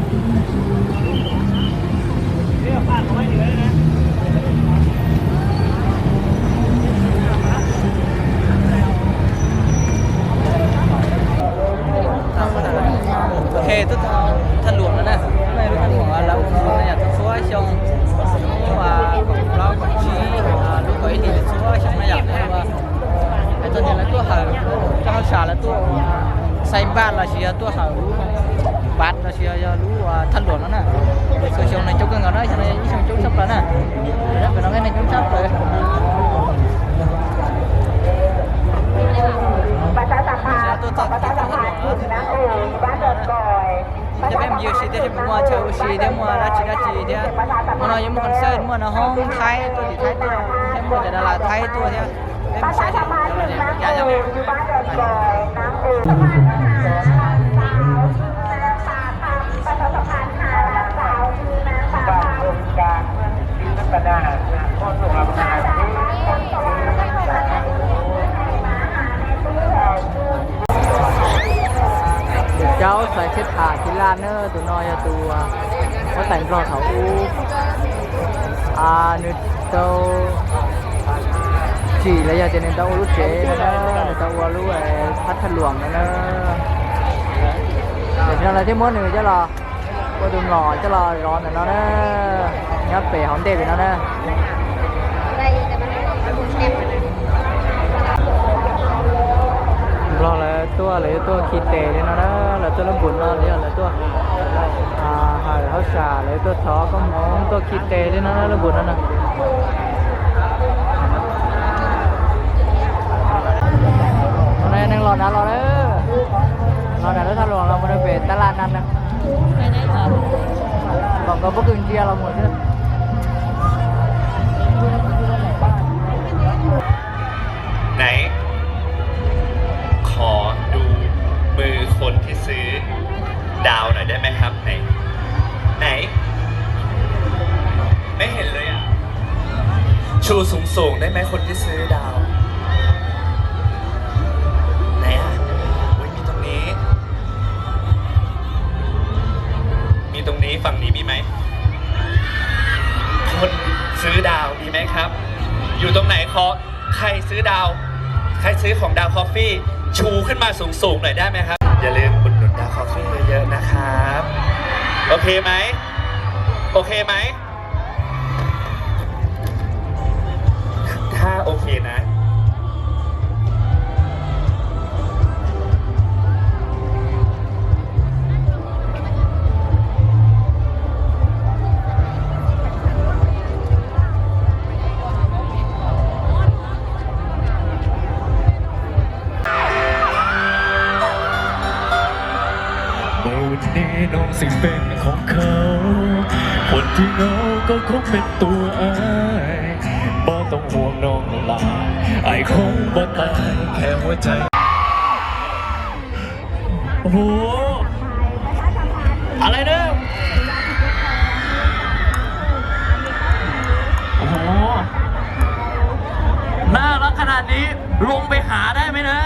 Ok, tuaj thaj luam no na, tuaj thaj luam lawv ua yam txhua xyoo, lub kaum plaub kaum tsib, lub kaum ib hlis txhua xyoo na yom. Hais txog tias lawv tuaj hawm rau hauj sam, lawv tuaj xais npaj los sis yog tuaj hawm lub npav los sis yog lub thaj luam no na. Txhua xyoo neeg coob kawg nkaus na, xyoo no ib xyoo coob tshaj plaws na. Pem no peb neeg coob tshaj plaws. Tuaj txog tim thaj luam no, coj peb mus ua si thiab, peb mus muaj chaw ua si thiab, muaj dab tsi dab tsi thiab. Hmo no yuav muaj concert, muaj nov hoob Thaib tuaj, tim Thaib tuaj thiab, muaj cov dav las Thaib tuaj thiab. Peb mus saib seb cov no zoo li cas yom. Tus caub Xaiv Xhiab Tham Xis Laj na, tus no yog tus huab tais Nplog thaum ub. Nws tau tsim los yog tias nws tau ua lub tsev no na, nws tau ua lub phab thaj luam no na. Tam sim no lawv thiaj muab nws coj los ua tus mlom coj los zov ntawm no na, nyob pem hauv ntej pem no na. Nplog lawv tuaj, lawv yuav tuaj khi tes li no na, lawv tuaj lub npus no li, lawv tuaj hawm hauj sam, lawv tuaj thov koob hmoov, tuaj khi tes li no na, lub npus no na. Hnub no neeg los nrad los lawm, los nrad lub thaj luam los mus rau pem tab laj na. Kom nkawd pob kws ntsia los mus xwb.ไหน ขอดูมือคนที่ซื้อดาวหน่อยได้ไหมครับ ไหน ไหน ไม่เห็นเลยอ่ะ ชูสูงๆ ได้ไหม คนที่ซื้อดาว ไหนอ่ะ อุ๊ย มีตรงนี้ มีตรงนี้ ฝั่งนี้มีไหม คนซื้อดาวมีไหมครับ อยู่ตรงไหน ขอ ใครซื้อดาว ใครซื้อของดาวคอฟฟี่ ชูขึ้นมาสูงๆ หน่อยได้ไหมครับ อย่าลืมอุดหนุนดาวคอฟฟี่เยอะๆ นะครับ โอเคไหม โอเคไหม ถ้าโอเคนะ ในวันนี้น้องซึ่งเป็นของเขา คนที่เหงาก็คงเป็นตัวอ้าย บ่ต้องห่วงน้องหลาย อ้ายคงบ่ตาย แค่หัวใจ โอ้โห อะไรนะ โอ้โห น่ารักขนาดนี้ ลงไปหาได้ไหมนะ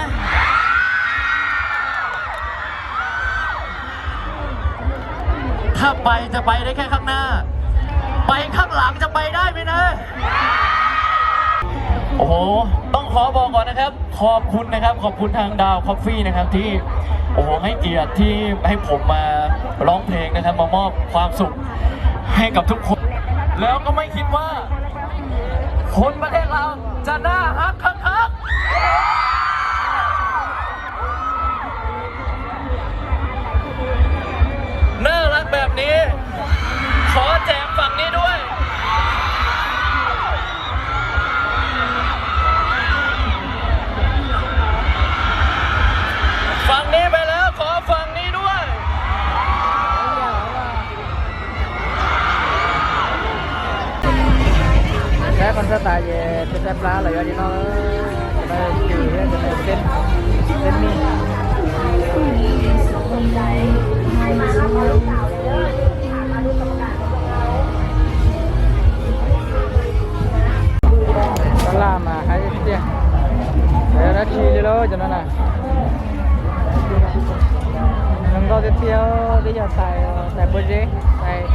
ถ้าไปจะไปได้แค่ข้างหน้า ไปข้างหลังจะไปได้ไหมนะ โอ้โห ต้องขอบอกก่อนนะครับ ขอบคุณนะครับ ขอบคุณทางดาวคอฟฟี่นะครับ ที่ โอ้โห ให้เกียรติที่ให้ผมมาร้องเพลงนะครับ มามอบความสุขให้กับทุกคน แล้วก็ไม่คิดว่า คนประเทศเราจะน่าฮักคักๆ น่ารักแบบนี้ ขอแจมฝั่งนี้ด้วย ฝั่งนี้ไปแล้ว ขอฝั่งนี้ด้วย Saib qhov ntxhab tas ces peb saib plab los yuav li no, cov no cws thiab cov no yog teeb, teeb mij. Tab laj mas haib tiag tiag, tsis yog dab tsi li lauj cov no na. Zoo nkauj tiag tiag, twb yog tais. Nais pob zeb, nais.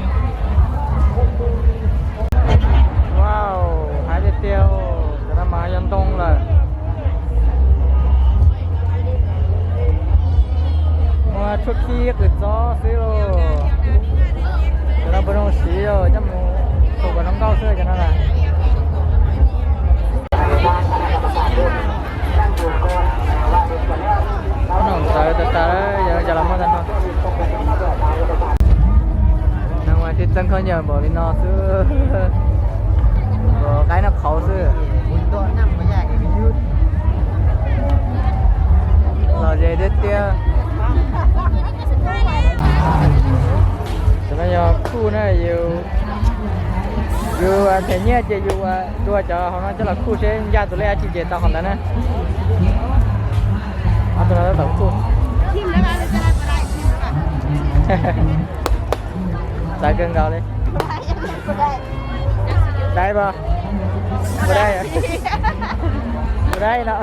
Wow, haib tiag tiag, cov no mas yog ntoo lawm. Muaj tshuaj khib qws txob xwb lauj. Cov no puas zoo siv, coj mus tua kom zoo nkauj xwb cov no na. Noj ntawd tas tas, yog cov los muab ntawd no. Neeg mas tsis txeeb khaub ncaws npaum li no xwb, npaum qaib noj qhauv xwb. Lom zem tiag tiag. Cov no yog khuj na, yus, yus them nyiaj ces yus tua cov hauv no coj los khuj seb ncaj tus lej dab tsi ces tau qhov ntawd na. Ob tug no tab tom khuj. Txawv kawg nkaus li. Dai pos, dai, dai no.